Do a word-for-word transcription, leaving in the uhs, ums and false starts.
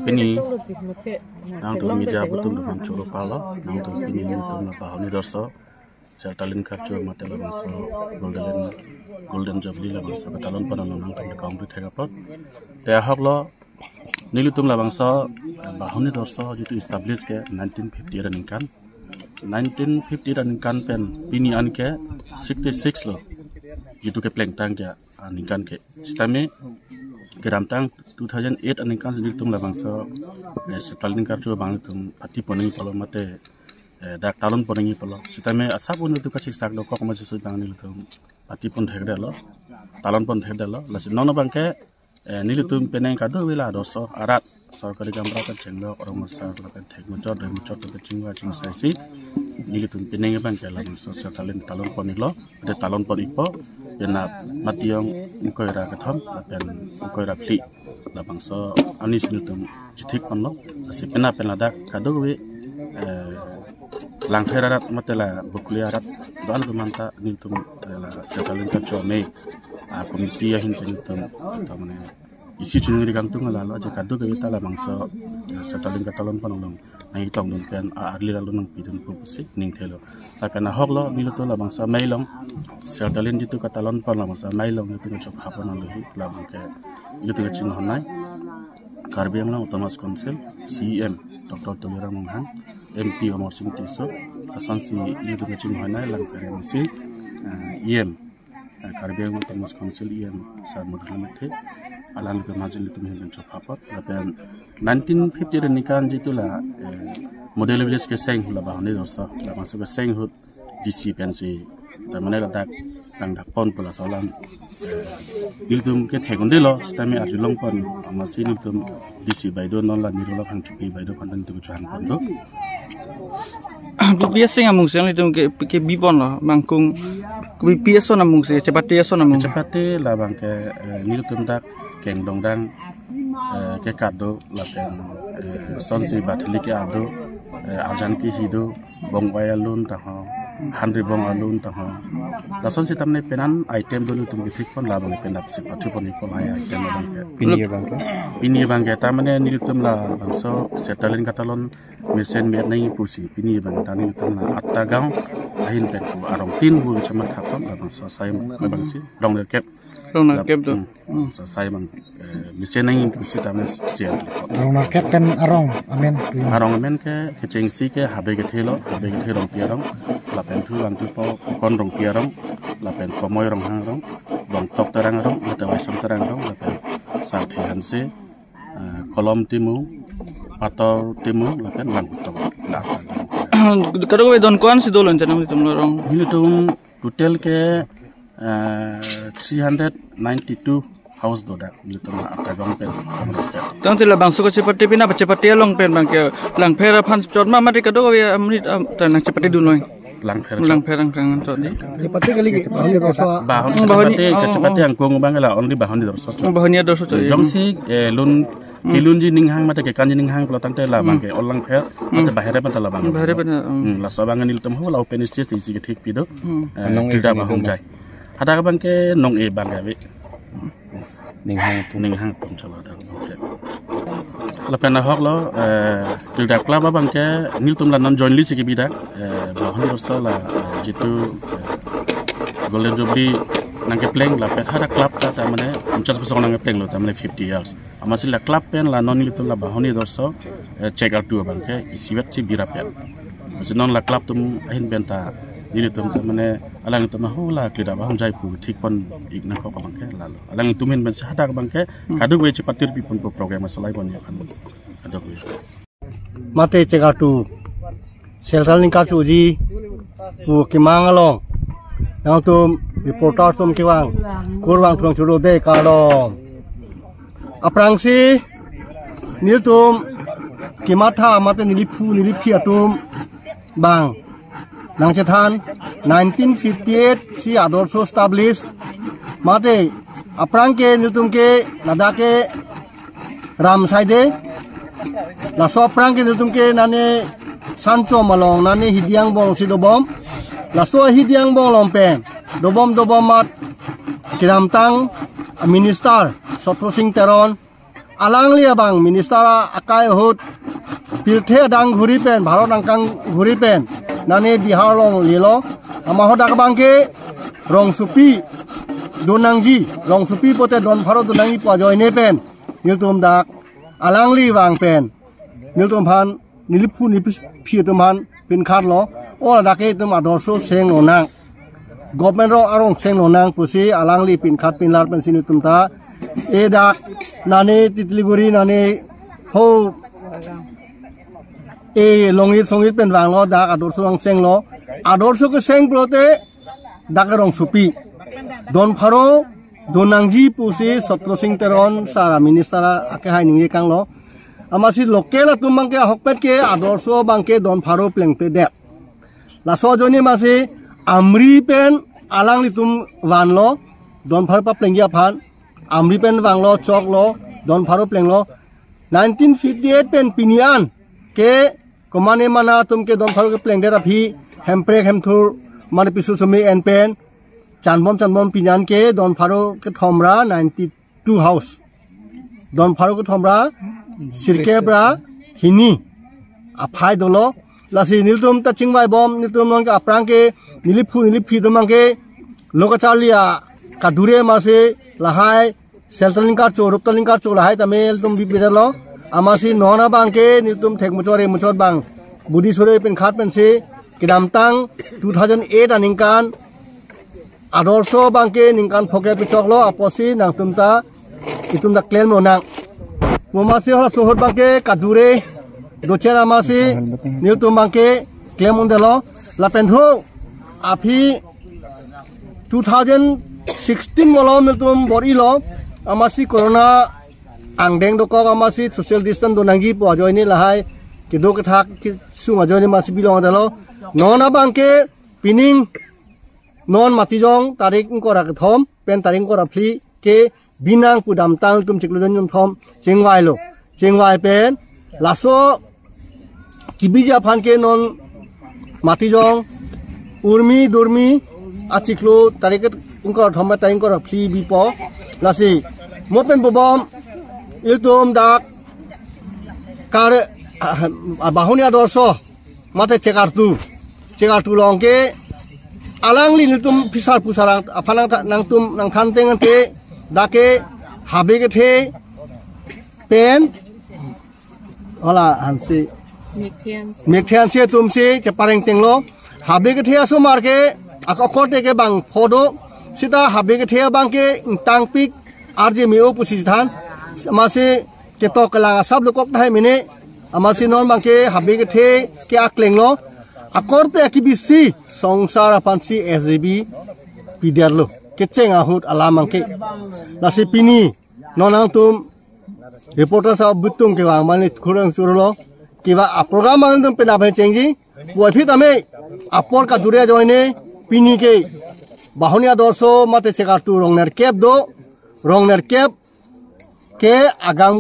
Pini nangtum media atum dukhan choro palo, nangtum pini nangtum la Bahuni Dorso, Sertalin Karcho mate labangso Golden, Golden Jubilee labangso katalon pon along nangtum dukhan tu thek apot. Te ahok lo, nelitum labangso Bahuni Dorso jitu establish ke nineteen fifty-eight aningkan. Nineteen fifty-eight aningkan pen pini an ke sixty-six lo. Jitu kepleng tang ke aningkan ke. Sitame kedamtang two thousand eight aningkan si nelitum labangso, eh, Sertalin Karcho abang nelitum pati pon nangji pulo mate, eh, dak talon pon nangji pulo. Sitame asap un nelitum kasiksak dokok masi sui abang nelitum pati pon thekdetlo, talon pon thekdetlo. Lasi non abang ke, eh, nelitum penang kadokave la dorso arat, sorkari gaonbura pen chenglok, rong asar lapen thek muchot, doi muchot pen chingwa chingsai si nelitum penang abang ke labangso Sertalin talon pon iklo, de talon pon ikpo, penap mationg ingkoi ra kethom lapen ingkoi ra phli labangso ani si nelitum chithik ponlo. Lasi penap pen ladak kadokave, eh, Langpher arat mate la Bokoli arat do-an atum anta nelitum, eh, la Sertalin Karcho amei, ah, committee ahin pen nelitum ta mane isi chunung ri kangtung lalo, je kadokave ta labangso, eh, Sertalin katalon pon along nangtongdun pen, ah, arli lalo nangpidun pu pusi ningthelo. Lapen ahok lo nelitum labangso amei along, Sertalin jitu katalon pon labangso amei along nelitum chok hapon alohi labang ke nelitum chinghon nai Karbi Anglong Autonomous Council C E M Doctor Tuliram Ronghang, M P Amarsing Tisso, lasonsi nelitum chinghon nai Langpher M C, eh, E M, eh, Karbi Anglong Autonomous Council E M Sir Mudhana Mekthe, alanglitum majin nelitum ahin pen chok hapot. Lapen nineteen fifty-eight aningkan jitu la, eh, Model Village keseng la Bahuni Dorso, labangso keseng ahut D C pensi ta mane ladak nangdak pon pu laso alam, eh, nelitum ke thek un-edetlo, sitame arjulong pon, amatsi nelitum D C baido non la Nirula Phangchopi baido aphan nelitum chohang pon do. Kopi aseng amung si nelitum ke, kebi ponlo, mangkung, kopi ason amung si, chepate ason amung. Chepate labang ke, eh, nelitum dak kengdongdang, eh, ke kado lapen, eh, sonsi bathili ke ado, eh, arjan kehi do, bong oi alun taho, handri bong alun taho. Lasonsi ta mane penan item do nelitum kethik pon labang penap si pathu pon ipon hai item abang ke. Pini abang ke? Pini abang ke ta mane nelitum labangso Sertalin katalon mesen me nangji pusi pini abang ta nelitum la atta gaon ahin pen pu arong tin bu chama thapon labangso asai abang si rong nerkep. Rong nerkep do. Hmm. Hmm. Sa sai abang, eh, mesen nangji pusi ta mane share. Rong nerkep pen arong amen. Arong amen ke kechengsi ke Habe Kethe lo, Habe Kethe Rongpi arong, lapen thu lang thu po Kon Rongpi arong, lapen Komoi Ronghang arong, Bongtok Terang arong, lapen Waisam Terang arong, lapen Sarthe Hanse, eh, Kolom Timung, Pator Timung, lapen Langkutong. Lapen. Kadokave don ko-an si dolo nelitum arong? Nelitum total ke, eh, three hundred ninety-two house do dak nelitum atta gaon pen. Tangte labangso kachepate pina chepate along pen abang ke Langpher aphan chot ma mate kadokave amonit, am, ta nangchepatedun noi. Langpher. Langpher angkang chot di. Chepate kali ke Bahuni Dorso. Bahuni, hmm, Bahuni, chepate, oh, chepate, oh, angkung abang la only Bahuni Dorso chot. Bahuni Dorso chot. Jongsi, eh, lun, hmm, kelunji ninghang mate kekanji ninghang pulo tangte labang, hmm, ke ol Langpher, hmm, mate bahere pen ta labang. Bahere pen, hmm. Hmm, laso abang nelitum hala open stage isi kethik pido. Hmm. Eh, nong-e krida abang bahong jai. Hadak abang ke nong-e abang ke ave. Ninghang atum. Ninghang atum chalo dak. Oke. Lapen ahok lo, eh, Krida Club abang ke nelitum la non jointly si kebi dak, eh, Bahuni Dorso la, eh, jitu, eh, Golden Jubilee nangkepleng lapen hadak club ta, ta mane pachas bosor nangkepleng lo, ta mane fifty years. Amatsi la club pen la non nelitum la Bahuni Dorso, eh, chek artu abang ke isivet si bira pen. Amatsi non la club atum ahin pen ta nelitum ta mane alanglitum hala krida bahong jai pu thik pon ik nangkok abang ke lalo. Alanglitum ahin pen si hadak abang ke, hmm, kadokave chepatir pi pon pu program asalai pon ya kan. Kadokave. Mate chek artu Sertalin Karchoji pu kemang along nangtum reporter atum kevang kurvangthu nangchoro de kardom. Aphrangsi nelitum kematha mate neliphu neliphi atum abang nangchethan nineteen fifty-eight si adorso establish mate aphrang ke nelitum ke ladak ke ram saide. Laso aphrang ke nelitum ke nane Sanchom along nane Hidi angbong si dobom. Laso Hidi angbong along pen dobom dobom amat kedamtang minister Sotro Sing Teron alangli abang minister akai ahut pirthe adang ghuri pen, Bharat angkang ghuri pen, nane Bihar along lelo, amat hadak abangke rongsopi donangji, rongsopi pote don pharo donangji pu ajoine pen, nelitum dak alangli vang pen, nelitum aphan, neliphu neliphi atum aphan pinkhatlo, o ladak ke itum adorsho seng lonang, government rong arong seng lonang pusi alangli pinkhat pinlar pensi nelitum ta, e dak nane Titliguri nane ho, e longit songit pen vanglo, dak adorsho rong senglo, adorsho keseng pulote dak rongsopi don pharo donangji pusi Satro Sing Teron sara minister akehai ningje kanglo. Amatsi local atum abangke ahokpet ke adorsho abangke don pharo plengpledet. Laso ajoine amatsi Amri pen alanglitum vanlo, don pharo paplengji aphan. Amri pen vanglo, choklo, don pharo plenglo. Nineteen fifty-eight pen pini an ke komane mana atum ke don pharo keplengdet aphi, Hemprek Hemthur mane pisu sumi en pen, chanbom chanbom pini an ke don pharo kethom ra ninety-two house. Don pharo kethom ra sirkep ra hini aphai dolo. Lasi nelitum ta chingvaibom, nelitum nonke aphrang ke neliphu neliphi atum abangke lo kacharli akadure amatsi lahai shelter lingkarcho, roof ta lingkarcho, lahai tame ilitum bibiralo. Amatsi non abangke nelitum thek muchot re muchot abang budi sore pinkhat pensi kedamtang two thousand eight aningkan adorsho abangke ningkan phokep pichoklo, apotsi nangtum ta, itum ta klem lonang. Mo amatsi halaso ahut abangke kadure dochera amatsi nelitum abangke klem undelo. Lapen ho aphi two thousand sixteen malom nelitum bor-ilo, amatsi corona angdeng dokok amatsi social distance donangji pu ajoine lahai kedo kethak kesung ajoine amatsi bilong adalo. Non abangke pining non Matijong tarik ingkoi ra kethom pen tarik ingkoi ra phli ke binang pu damtang ilitum chiklo jon jon thom chingvailo. Chingvai pen laso kebiji aphan ke non Matijong Urmi Durmi achiklo tarik ingkoi ra thom tarik ingkoi ra phli bipo. Lasi mo pen bobom ilitum dak kar, ah, ah, Bahuni adorsho mate chekartu, chekartu along ke alangli nelitum phisar phusar aphan nang, nangtum nangthan teng ante dak ke habe kethe pen hala hansi, Mekthe hansi atumsi chepareng tenglo. Habe kethe asomar ke ak-, akorte ke bang pho do, seta habe kethe abangke ingtangpik arje me-o pusi than, amatsi ketok kelang asap dokok tahai mene, amatsi non abangke habe kethe ke aklenglo. Akorte akebisi songsar aphansi S G B pidetlo, kecheng ahut alam abangke. Lasi pini non nangtum reporter sahab butung kevang mane khurang surlo, kevang aprogram nangtum penap chengji. Puvoiphit ame apor kadure ajoine pini ke Bahuni adorsho mate chekartu rong nerkep do, rong nerkep ke agang